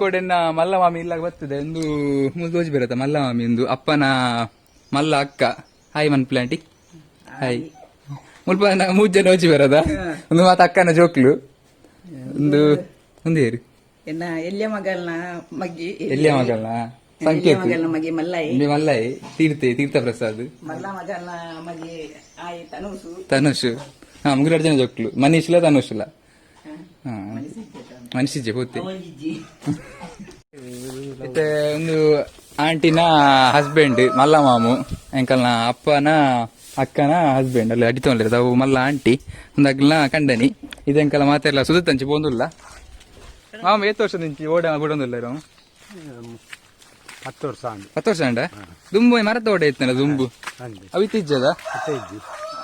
ಕೊಡೆನ್ನ ಮಲ್ಲ ಮಾಮಿ ಇಲ್ಲಾಗ ಬರ್ತದೆ ಒಂದು ಮುಲ್ದೋಜಿ ಬರತ್ತ ಮಲ್ಲ ಮಾಮಿ ಒಂದು ಅಪ್ಪನ ಮಲ್ಲ ಅಕ್ಕ. ಹಾಯ್ ಮನ್ಪ್ಲೆ ಆಂಟಿ. ಹಾಯ್. ಮುಲ್ಪ ಮೂಜನ ಓಜಿ ಬರದ ಒಂದು ಮಾತ ಅಕ್ಕನ ಜೋಕ್ಲು ಒಂದು ಒಂದು ಏರು. ಎನ್ನ ಎಲ್ಯ ಮಗಲ್ನ ಮಗ್ಗಿ. ಎಲ್ಲಿಯ ಮಗಲ್ನ ಸಂಕೇತ್. ಮಗಲ್ನ ಮಗಿ ಮಲ್ಲಾಯಿ. ಇಲ್ಲಿ ಮಲ್ಲಾಯಿ ತೀರ್ಥ ತೀರ್ಥ ಪ್ರಸಾದ್. ಮಲ್ಲ ಮಗಲ್ನ ಮಗಿ ಆಯಿ ತನುಸು. ತನುಷ್. ಹಾ, ಮುಗಿಲಾಡ್ ಜನ ಜೋಕ್ಲು ಮನೀಶ್ಲ ತನುಷ್ಲ. ಹಾ, ಮನೀಶ್ ಪೂತಿ. ಮತ್ತೆ ಒಂದು ಆಂಟಿನ ಹಸ್ಬೆಂಡ್ ಮಲ್ಲ ಮಾಮು, ಅಂಕಲ್ನ ಅಪ್ಪನ ಅಕ್ಕನ ಹಸ್ಬೆಂಡ್ ಅಲ್ಲಿ ಅಡಿತೊಂದಿರೋದು. ಅವು ಮಲ್ಲ ಆಂಟಿ ಒಂದು ಅಗ್ಲ ಕಂಡನಿ ಇದೆ. ಅಂಕಲ ಮಾತೆಲ್ಲ ಸುದತ್ತಂಚಿ ಪೋಂದುಲ್ಲ ಮಾಮ. ಏತ್ ವರ್ಷದಿಂಚಿ ಓಡ ಬಿಡೊಂದಿಲ್ಲ ಇರೋ? 10 ವರ್ಷ ಆಂಡ್. 10 ವರ್ಷ ಅಂಡ. ದುಂಬು ಮರತ ಓಡ ಇತ್ತಲ್ಲ ದುಂಬು? ಅಂದೆ. ಅವು ಇತ್ತಿಜ್ಜದ? ಹತ್ತೆ ಇಜ್ಜಿ.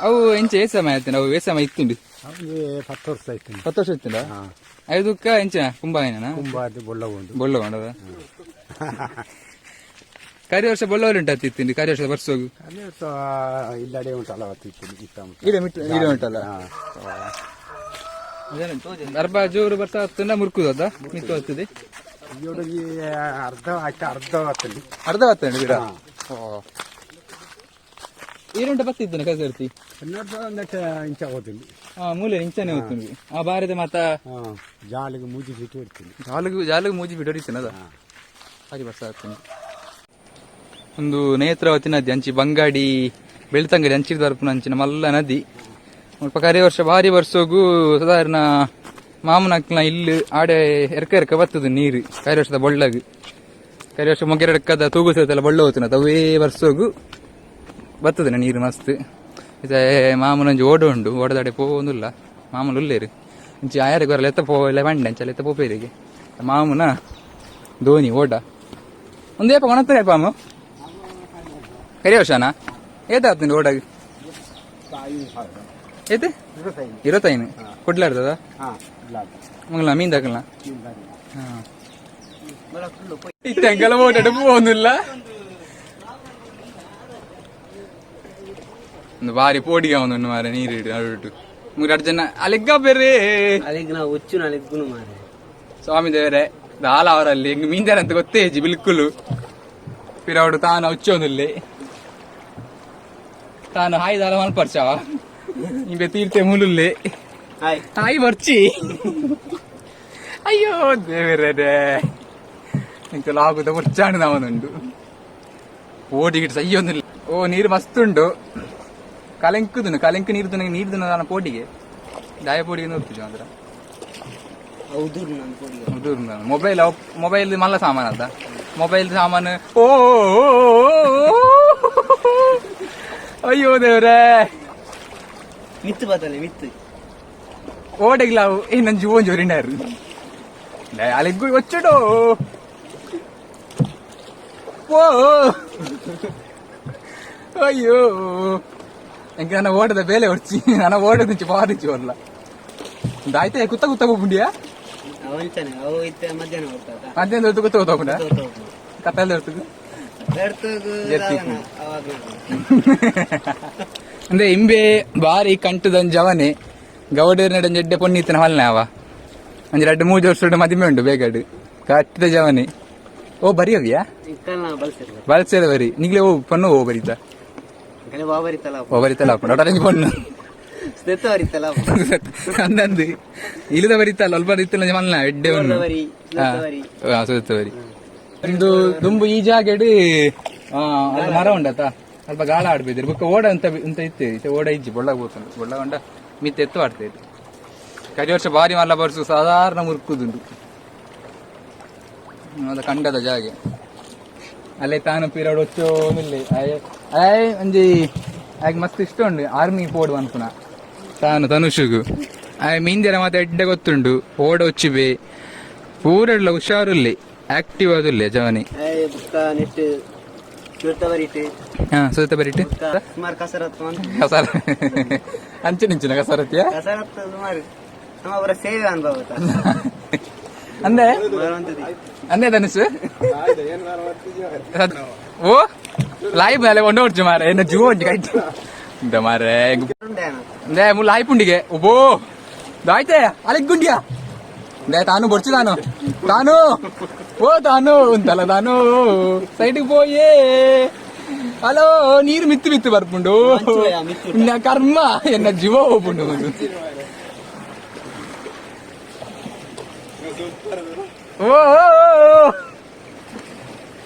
ಅವು ಎಂಚ ಏ ಸಮಯ ಆಯ್ತು ಅವು? ಏ ಸಮಯ ಇತ್ತುಂಡು? ಅವ್ನಿಗೆ 10 ವರ್ಷ ಆಯ್ತು. 10 ವರ್ಷ ಇತ್ತುಂಡ. ಐದುಕ್ಕ ಎಂಚಿನ ಕುಂಬಾಯಿನ? ಕುಂಬಾದ ಬೊಳ್ಳ ಒಂದು. ಬೊಳ್ಳ ಕೊಂಡದ. ಕರಿ ವರ್ಷ ಬೊಳ್ಳವರು ಉಂಟು ಅತ್ತಿತ್ತಿಂದು ಕರಿ ವರ್ಷ ಬರ್ಸೋಗು. ಅಲ್ಲಿ ಇಲ್ಲಡೆ ಉಂಟಲ್ಲ ಇತ್ತು ಇತ್ತ. ಇದೆ ಮಿಟ್ಟು ಇದೆ ಉಂಟಲ್ಲ. ಅರ್ಬ ಜೋರು ಬರ್ತಾ ಹತ್ತುಂಡ ಮುರ್ಕುದು ಅದ ಮಿತ್ತು ಹತ್ತದೆ. ಇವಡಿಗೆ ಅರ್ಧ ಆಯ್ತು, ಅರ್ಧ ಆತಲ್ಲಿ. ಅರ್ಧ ಹತ್ತುಂಡು ಗಿಡ. ಈರುಂಟ ಬತ್ತಿದ್ದೇನೆ ಕಸರ್ತಿ. 12 ಇಂಚ ಹೋದಿಲ್ಲ. ಹಾ, ಮೂಲೆ ಇಂಚನೆ ಹೋಗ್ತುಂಡು ಆ ಬಾರಿದ ಮಾತ. ಹಾ, ಜಾಲಿಗೆ ಮೂಜಿ ಫೀಟ್ ಇಡ್ತೀನಿ. ಜಾಲಗು ಜಾಲಗು ಮೂಜಿ ಬಿಟ್ಟು ಹೊಡಿತಾನೆ ಅದ. ಬಾರಿ ಬರ್ಸ ಆಗ್ತದೆ. ಒಂದು ನೇತ್ರಾವತಿ ನದಿ ಅಂಚಿ ಬಂಗಾಡಿ ಬೆಳ್ತಂಗಡಿ ಅಂಚಿದ ಬರ್ಪುನ ಅಂಚಿನ ಮಲ್ಲ ನದಿ. ಮುಲ್ಪ ಕರೆ ವರ್ಷ ಭಾರಿ ವರ್ಷೋಗು ಸಾಧಾರಣ ಮಾಮನಕ್ಲ ಇಲ್ಲಿ ಆಡೆ ಎರ್ಕ ಎರ್ಕ ಬರ್ತದೆ ನೀರು. ಕರೆ ವರ್ಷದ ಬೊಳ್ಳಗು, ಕರೆ ವರ್ಷ ಮೊಗೆರಡಕ್ಕದ ತೂಗುಸಲ್ಲ ಬೊಳ್ಳ ಹೋಗ್ತಾನೆ. ಅವೇ ವರ್ಷೋಗು ಬರ್ತದೆ ನೀರು ಮಸ್ತ್. ಇತ್ತೆ ಮಾಮೂಲು ಒಂಜಿ ಓಡ ಉಂಡು. ಓಡದಾಡೆ ಪೋವೊಂದುಲ್ಲ ಮಾಮೂಲು ಉಲ್ಲೇರು. ಇಂಚಿ ಆಯಾರಿಗೆ ಬರಲ್ಲ ಎತ್ತ ಪೋವಲ್ಲ ಬಂಡೆ ಅಂಚಲ್ಲ ಎತ್ತ ಪೋಪೇರಿಗೆ ಮಾಮೂನ ಧೋನಿ ಓಡ. ಒಂದು ಏಪ ಕೊಣತ್ತಾರೆ ಪಾಮು ಕರಿ ವರ್ಷನಾ ಏತಾಗ್ತದೆ ಓಡಾಗ? ಏತೆ? 25 ಕೊಡ್ಲಾರ್ದದ? ಹಾ. ಮಂಗಲ ಮೀನ್ ದಾಕಲ್ಲ. ಇತ್ತೆ ಅಂಕಲ ಓಡಾಡ ಪೋವೊಂದುಲ್ಲ. ಒಂದು ಬಾರಿ ಪೋಡಿಗೆ ಅವನು ಮಾರೆ ನೀರು ಇಡು ನಡುಟು ಮೂರು ಜನ ಅಲ್ಲಿಗ್ಗ ಬೇರೆ. ಅಲ್ಲಿಗೆ ನಾವು ಹುಚ್ಚು ನಾಳೆಗ್ಗುನು ಮಾರೆ. ಸ್ವಾಮಿ ದೇವರೇ, ದಾಲ ಅವರಲ್ಲಿ ಹೆಂಗ್ ಮೀಂದಾರ ಅಂತ ಗೊತ್ತೇ ಇಜ್ಜಿ ಬಿಲ್ಕುಲು. ಪಿರವಡು ತಾನು ಹುಚ್ಚೊಂದಿಲ್ಲಿ ತಾನು ಹಾಯ್ ದಾಲ ಮಲ್ಪರ್ಚಾವ ಇಂಬೆ ತೀರ್ತೆ ಮುಲುಲ್ಲೆ. ಹಾಯ್. ಹಾಯ್ ಬರ್ಚಿ. ಅಯ್ಯೋ ದೇವರೇ, ಇಂಕೆಲ್ಲ ಆಗುದ ಬರ್ಚಾಣು ನಾವನುಂಡು ಪೋಟಿಗಿಟ್ಟು ಸಯ್ಯೊಂದಿಲ್ಲ. ಓ, ನೀರು ಮಸ್ತ್ ಉಂಡು. ಕಲೆಂಕುದುನು ಕಲೆಂಕು ನೀರು ತುನಗೆ ನೀರು ತುನ ನಾನು ಪೋಟಿಗೆ ದಾಯ ಪೋಟಿಗೆ ನೋಡ್ತಿದ್ದೆ ಮಾತ್ರ. ಹೌದು, ನಾನು ಕೊಡಿ. ಉದುರು ಮೊಬೈಲ್. ಮೊಬೈಲ್ ಮಲ್ಲ ಸಾಮಾನು ಅದ ಮೊಬೈಲ್ ಸಾಮಾನು. ಓ ಅಯ್ಯೋ ದೇವ್ರೇ. ಮಿತ್ತು ಬತ್ತಲೆ ಮಿತ್ತು. ಓಡೆಗ್ಲಾವು ಏ ನನ್ ಜೀವನ್ ಜೋರಿಂಡಾರು ಅಲ್ಲಿಗೂ వచ్చాడు. ಓ ಅಯ್ಯೋ, ಇಂಕ ನನ್ನ ಓಟದ ಬೇಲೆ ಹೊಡ್ಚಿ ನನ್ನ ಓಟದ నుంచి ಬಾರಿಚಿ ವರ್ಲ ಆಯ್ತಾ ಕುತ್ತ ಕುತ್ತ ಹೋಗ್ಬಿಂಡಿಯಾ. ಅವಂಚನೆ ಅವು ಇತ್ತೆ ಮಧ್ಯಾಹ್ನ ಹೋಗ್ತದ. ಮಧ್ಯಾಹ್ನ ಹೊತ್ತು ಕುತ್ತ ಕುತ್ತ ಹೋಗ್ಬಿಡ ಕತ್ತಲೆ ಹೊತ್ತಿಗೆ. ಜರ್ತಿ. ಅವಾಗ. ಅಂದ್ರೆ ಇಂಬೆ ಬಾರಿ ಕಂಟುದನ್ ಜವನೆ ಗೌಡರ ನಡ ಜಡ್ಡೆ ಪೊನ್ನಿತ್ತನ ಹೊಲ್ನೆ ಅವ. ಒಂಜಿ ರಡ್ಡ್ ಮೂಜಿ ವರ್ಷ ಮದಿಮೆ ಉಂಡು ಬೇಗಡು ಕಟ್ಟಿದ ಜವನೆ. ಓ ಬರಿಯವ್ಯಾ? ಇಕ್ಕಲ್ಲ ಬಲ್ಸಿರ್ಲ. ಬಲ್ಸೆದ ಬರಿ ನಿಗ್ಲೆ. ಓ ಪೊಣ್ಣು ಓ ಬರಿತ? ಕಲೆ ಬಾಬರಿತ್ತಲ್ಲ. ಓ ಬರಿತಲ್ಲ ಹಾಕೊಂಡು ಪೊಣ್ಣು. ಬರಿತ್ತಲ್ಲ. ಅಂದಂದು ಇಲ್ಲದ ಬರಿತಲ್ಲ ಅಲ್ಪ ಬರಿತಲ್ಲ ಮಲ್ನ ಎಡ್ಡೆ ಒಂದು. ಬರಿ. ಬರಿ. ಹಾ, ಸುತ್ತ ಬರಿ. ಒಂದು ದುಂಬು ಈ ಜಾಗೆಡ್ ಅಲ್ಲಿ ಮರ ಉಂಡತ ಅಲ್ಪ ಗಾಳ ಆಡ್ಬಿದ್ರು. ಬೊಕ್ಕ ಓಡ ಅಂತ ಅಂತ ಇತ್ತು. ಇತ್ತೆ ಓಡ ಇಜ್ಜಿ, ಬೊಳ್ಳಗ ಹೋಗ್ತುಂಡು. ಬೊಳ್ಳ ಉಂಡ ಮಿತ್ತೆ ಎತ್ತು ಆಡ್ತಾ ಇತ್ತು. ಕರಿ ವರ್ಷ ಬಾರಿ ಮಲ್ಲ ಬರ್ಸು ಸಾಧಾರಣ ಮುರ್ಕುದುಂಡು. ಅದ ಕಂಡದ ಜಾಗೆ ಅಲ್ಲೇ ತಾನು ಪಿರಡ್ ಒಚ್ಚೋ ಮಿಲ್ಲೆ ಆಯ್ ಒಂಜಿ ಆಯ್ ಮಸ್ತ್ ಇಷ್ಟ ಉಂಡು ಆರ್ಮಿ ಪೋಡು ಅನ್ಪುನ ತಾನು ತನುಷುಗು. ಆಯ್ ಮೀಂದೆರ ಮಾತ ಎಡ್ಡೆ ಗೊತ್ತುಂಡು. ಓಡ ಒಚ್ಚಿಬೆ ಪೂರೆಡ್ಲ ಹುಷಾರುಲ್ಲೆ, ಆಕ್ಟಿವ್ ಆದುಲ್ಲೆ ಜವನಿ. ಬುಕ್ಕ ನೆಟ್ ಸುತ್ತ ಬರಿಟ್. ಹಾ, ಸುತ್ತ ಬರಿಟ್. ಸುಮಾರು ಕಸರತ್ತು ಅಂತ. ಕಸರ ಅಂಚಿನಿಂಚಿನ ಕಸರತಿಯ. ಕಸರತ್ತು ಸುಮಾರು ನಮ್ಮ ಅವರ ಸೇವೆ ಅನುಭವ. ಅಂದೆ. ಬರುವಂತದ್ದು. ಅಂದೆ ಧನುಷ್. ಓ ಲಾಯ್ ಮೇಲೆ ಕೊಂಡು ಹೊಡ್ಚು ಮಾರೆ ಎನ್ನ ಜೀವ ಉಂಟು ಕೈಟ್ ಇಂತ ಮಾರೆ. ಉಂಡೇನ? ಅಂದೆ ಮುಲ್ಲ ಲಾಯ್ ಪುಂಡಿಗೆ ಒಬ್ಬೋ ದಾಯ್ತೆ ಅಲೆಗ್ ಗುಂಡಿಯಾ. ತಾನು ಬೊಡ್ಚಿ ತಾನು ತಾನು ಓ ತಾನು ಉಂತಲ್ಲ ತಾನು ಸೈಡ್ಗೆ ಪೋಯೇ. ಹಲೋ, ನೀರು ಮಿತ್ತು ಮಿತ್ತು ಬರ್ಪುಂಡು. ಇನ್ನ ಕರ್ಮ, ಎನ್ನ ಜೀವ ಹೋಗ್ಪುಂಡು. ಓ ಓ, ಓ, ಓ.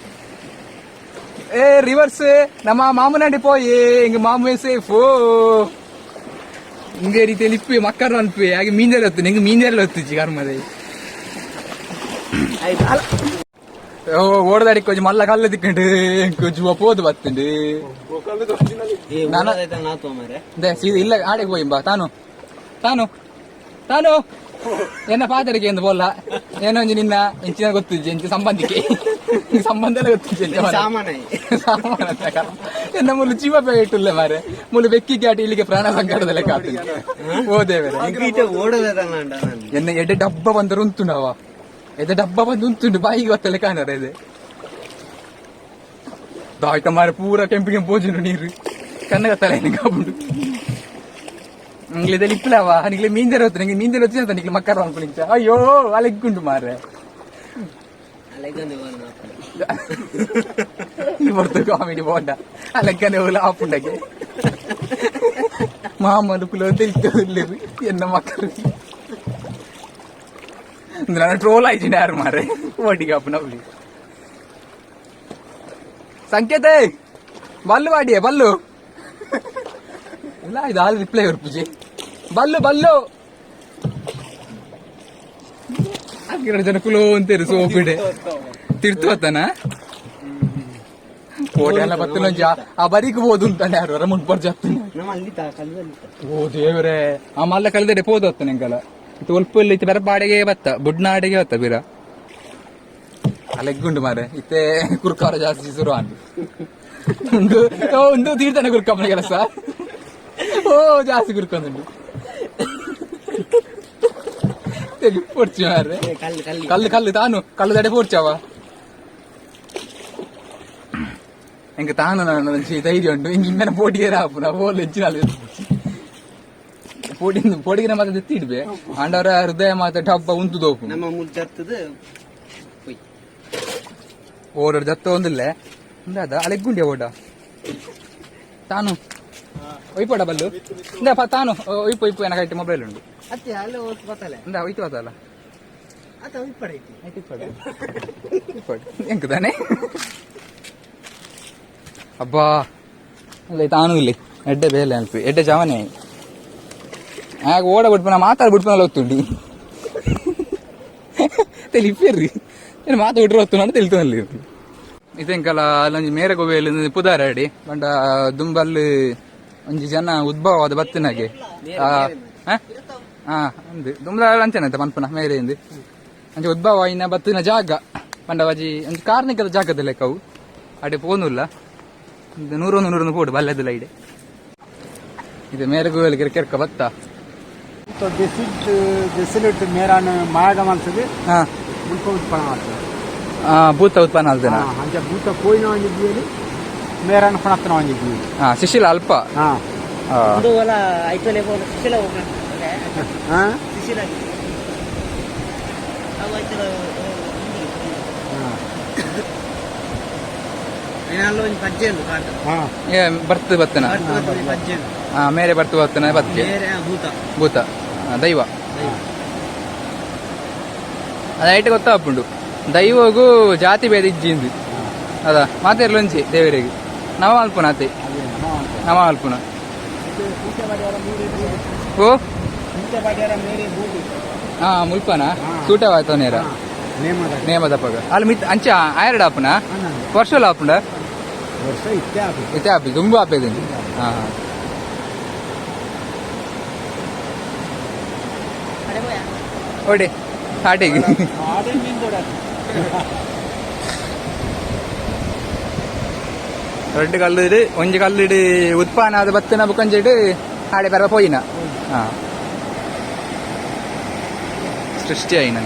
ಏ ರಿವರ್ಸ್ ನಮ್ಮ ಮಾಮನಾಡಿ ಪೋಯೆ. ಹಿಂಗ ಮಾಮುವೆ ಸೇಫ್. ಹಿಂಗೆ ರೀತಿಯಲ್ಲಿ ಇಪ್ಪಿ ಮಕ್ಕಳು ಅನ್ಪಿ ಹಾಗೆ ಮೀಂಜಲ್ ಹೊತ್ತು ನಿಂಗೆ ಮೀಂಜಲ್ ಹೊತ್ತಿಚ್ಚಿ ಕರ್ಮದ. ಓ ಓಡದಾಡಿ ಕೊಂಚ ಮಲ್ಲ ಕಲ್ಲು ತಿಕ್ಕಂಡು ಜುವ ಪೋದು ಬತ್ತುಂಡು. ಮಾರೆ. ಸೀದಾ ಇಲ್ಲ ಆಡೆಗೆ ಹೋಯಿ ಬಾ. ತಾನು ತಾನು ತಾನು ಎನ್ನ ಪಾದರಿಗೆ ಎಂದು ಬೋಲ್ಲ. ಏನೋ ಒಂಜಿ ನಿನ್ನ ಎಂಚಿನ ಗೊತ್ತಿಜ್ಜಿ, ಎಂಚ ಸಂಬಂಧಿಕೆ ಸಂಬಂಧ ಎಲ್ಲ ಗೊತ್ತಿಜ್ಜಿ ಎಂಚ ಮಾರ್ರೆ. ಸಾಮಾನ. ಸಾಮಾನ ಕರ್ಮ. ಎನ್ನ ಮುಲು ಜೀವ ಇಟ್ಟುಲ್ಲ ಮಾರೆ. ಮುಲು ಬೆಕ್ಕಿ ಕ್ಯಾಟಿ ಇಲ್ಲಿಗೆ ಪ್ರಾಣ ಸಂಕಟದ ಲೆಕ್ಕ ಆತುಂಡು. ಓ ದೇವರೇ. ಓಡೋದಲ್ಲ. ಎನ್ನ ಎಡೆ ಡಬ್ಬ ಬಂದರು ಉಂಟುಂಡವ, ಎದೆ ಡಬ್ಬ ಬಂದು ಉಂಟುಂಡು. ಬಾಯಿಗೆ ಗೊತ್ತಲ್ಲ ಕಾಣರ ಇದೆ ದಾಯ್ತ ಮಾರೆ. ಪೂರ ಕೆಂಪು ಕೆಂಪು ಪೋಜುಂಡು ನೀರು. ಕಣ್ಣಗ ತಲೆ ಕಾಪುಂಡು. ನಿಂಗ್ಲೆ ಇಪ್ಪಲವ ನಿಂಗ್ಲೆ ಮೀಂಜರ ಹೊತ್ತು, ನಿಂಗೆ ಮೀಂಜರ ಹೊತ್ತು, ನಿಂಗೆ ಮಕ್ಕರ ಅನ್ಕೊಂಡು. ಅಯ್ಯೋ, ಅಲೆಗ್ಗುಂಡು ಮಾರೆ. ಈ ಬರ್ತು ಕಾಮಿಡಿ ಬೋಂಡ ಅಲೆಕ್ಕನೆ ಹೋಗಲ ಆಪುಂಡಗೆ ಮಾಮೂಲು ಕುಲ ತಿಳಿತು ಎನ್ನ ಮಕ್ಕಳು. ನಾನು ಟ್ರೋಲ್ ಆಯ್ತು ಯಾರು ಮಾರೆ ಒಟ್ಟಿಗೆ ಅಪ್ಪನ. ಸಂಕೇತ ಬಲ್ಲು ವಾಡಿಯೇ ಬಲ್ಲು ಇಲ್ಲ. ಇದು ಆಲ್ ರಿಪ್ಲೈ ಪೂಜೆ ಬಲ್ಲು ಬಲ್ಲು ಎರಡು ಜನ ಕುಲೋ ಅಂತೀರಿ. ಸೋಪಿಡೆ ತಿರ್ತು ಬತ್ತಾನ ಕೋಟೆ ಎಲ್ಲ ಬತ್ತಿನ ಆ ಬರಿಕ್ ಬೋದು ಅಂತಾನೆ. ಯಾರು ಮುಂಡ್ಪರ್ ಜಾತ್ನ. ನಮ್ಮ ಅಲ್ಲಿ ಕಲ್ಲಲ್ಲಿ. ಓ ದೇವರೇ, ಆ ಮಲ್ಲ ಕಳೆದಡೆ ಪೋದು ಹೊತ್ತ ನಿಂಗಲ. ಇದು ಒಲ್ಪ ಇತ್ತು ಬೇರೆ ಬಾಡಿಗೆ ಬತ್ತ ಬುಡ್ನಾಡಿಗೆ ಬತ್ತ ಬೀರ ಅಲೆಗ್ಗುಂಡು ಮಾರೆ. ಇತ್ತೆ ಕುರ್ಕಾರ ಜಾಸ್ತಿ ಶುರು ಆಂಡು ಉಂಡು. ಓ, ಒಂದು ತೀರ್ಥನ ಕುರ್ಕಮ್ಮನ ಕೆಲಸ. ಓ ಜಾಸ್ತಿ ಕುರ್ಕೊಂದುಂಡು ಪೊಡ್ಚಿ ಮಾರೆ. ಕಲ್ಲು ಕಲ್ಲು. ಕಲ್ಲು ಕಲ್ಲು ತಾನು ಕಲ್ಲು ತಡೆ ಪೋಡ್ಚವ ಎಂಕ ತಾನು. ನಾನು ಒಂಜಿ ಧೈರ್ಯ ಉಂಟು. ಹಿಂಗೆ ಇಮ್ಮೆನ ಪೋಟಿಗೆ ಆಪುನ ಬೋಲ್ ಹೆಚ್ಚಿನ ಪೋಟಿ ಪೋಡಿಗಿನ ಮಾತ್ರ ಎತ್ತಿ ಇಡ್ಬೆ. ಆಂಡವರ ಹೃದಯ ಮಾತ್ರ ಡಬ್ಬ ಉಂಟು ದೋಪು. ನಮ್ಮ ಮುದ್ದಾಗ್ತದೆ ಪೊಯ್. ಓಡೋಡು ಜತ್ತ ಒಂದಿಲ್ಲ ಅದ ಅಲೆಗ್ಗುಂಡಿ ಓಡ. ತಾನು ಒಯ್ಪೋಡ ಬಲ್ಲು ಇಂದಪ್ಪ ತಾನು ಒಯ್ಪು ಒಯ್ಪು. ಏನಕ್ಕೆ ಮೊಬೈಲ್ ಉಂಟು. ಅತ್ತೆ ಅಲ್ಲ ಓದ್ ಬತ್ತಲೆ. ಇಂದ ಒಯ್ತು ಬತ್ತಲ್ಲ. ಅತ್ತ ಒಯ್ಪಡ ಐತಿ. ಎಂಕ ತಾನೆ ಅಬ್ಬಾ ಅಲ್ಲ ತಾನು ಇಲ್ಲಿ ಎಡ್ಡೆ ಬೇಲೆ ಅನ್ಪಿ ಎಡ್ಡೆ ಜವನೆ ಆಗ ಓಡ ಬಿಟ್ಪನ ಮಾತಾಡ ಬಿಟ್ಪನಲ್ಲ ಹೊತ್ತುಂಡಿ తెలిపేరు. నేను ಮಾತು ಬಿಟ್ರೆ ಹೊತ್ತು ನಾನು ತಿಳಿತು. ಇದೆಂಕಲ ಅಲ್ಲೊಂಜಿ ಮೇರೆ ಗೊಬೇಲ್ ಪುದಾರಡಿ ಬಂಡ ದುಂಬಲ್ ಒಂಜಿ ಜನ ಉದ್ಭವವಾದ ಬತ್ತಿನಾಗೆ. ಹಾ ಅಂದು ದುಂಬಲ ಅಂಚೆನಂತ ಪನ್ಪುನ ಮೇರೆ ಇಂದು ಅಂಚೆ ಉದ್ಭವ ಇನ್ನ ಬತ್ತಿನ ಜಾಗ ಪಂಡವಾಜಿ ಒಂಜಿ ಕಾರ್ಣಿಕದ ಜಾಗದ ಲೆಕ್ಕವು. ಅಡೆ ಪೋನುಲ್ಲ. ಒಂದು ನೂರೊಂದು ನೂರೊಂದು ಪೋಡು ಬಲ್ಲೆದಿಲ್ಲ ಇಡೆ. ಇದು ಮೇರೆ ಗುವೆಲ್ ಕೆರ್ಕ ಬತ್ತ. ಬಿಸಿಟ್ ಬಿಸಿಲಿಟ್ಟು ಮೇರಾನ ಮಾಗ ಮಲ್ತದೆ. ಹಾ. ಮುಲ್ಪ ಉತ್ಪನ್ನ ಮಾಡ್ತದೆ. ಆ, ಭೂತ ಉತ್ಪನ್ನ ಅಲ್ದೇನಾ? ಅಂಚ ಭೂತ ಕೋಯಿನ ಒಂಜಿದ್ದೀಯಲ್ಲಿ ಮೇರಾನ ಪಣತ್ತನ ಒಂಜಿದ್ದೀವಿ. ಹಾ, ಶಿಶಿಲ ಅಲ್ಪ. ಹಾ. ಹಾ. ಒಂದು ಹೊಲ ಐತಲೆ ಹೋದ ಸುಶೀಲ ಹೋಗೋಣ. ಹಾ. ಸುಶೀಲ ಅವು ಐತಲ. ಏನಾದ್ರು ಒಂದು ಪಜ್ಜೆ ಉಂಟು ಕಾಟ. ಹಾ. ಏ ಬರ್ತು ಬತ್ತನ. ಬರ್ತದೆ ಪಜ್ಜೆ ಉಂಟು. ಹಾ, ಮೇರೆ ಬರ್ತು ಬತ್ತನ ಬತ್ತಿಗೆ. ಬೇರೆ ಭೂತ. ಭೂತ ಆ, ದೈವ ಅದು ಗೊತ್ತಾಪುಂಡು. ದೈವಗೂ ಜಾತಿ ಭೇದ ಇಜ್ಜಿಂದು ಅದ ಮಾತೆರ್ಲೊಂಚಿ ದೇವರಿಗೆ ನವ ಅಲ್ಪುನ ಅತೆ. ಅದೇ ನಮ್ಮ ಅಂತ. ನವ ಅಲ್ಪುನ ಓ. ಮೇರೆ ಭೂಮಿ. ಹಾ, ಮುಲ್ಪನ ಸೂಟವಾಯ್ತು ನೇರ. ನೇಮದ. ನೇಮದ ಪಗ ಅಲ್ಲಿ ಮಿತ್ ಅಂಚ ಆಯರಡ ಆಪುನ ವರ್ಷಲ ಆಪುಂಡ. ವರ್ಷ ಇತ್ತೇ ಆಪು. ಇತ್ತೆ ಆಪಿ ದುಂಬು ಆಪೇದು. ಹಾ, ಓಡಿ ಸಾಟಿಗೆ. ರಡ್ಡು ಕಲ್ಲುಡು ಒಂಜಿ ಕಲ್ಲುಡು ಉತ್ಪನ್ನ ಆದ ಬತ್ತಿನ ಬುಕ್ಕಂಜಿಡು ಆಡೆ ಬರ ಪೋಯಿನ. ಹಾ, ಸೃಷ್ಟಿ ಆಯಿನ.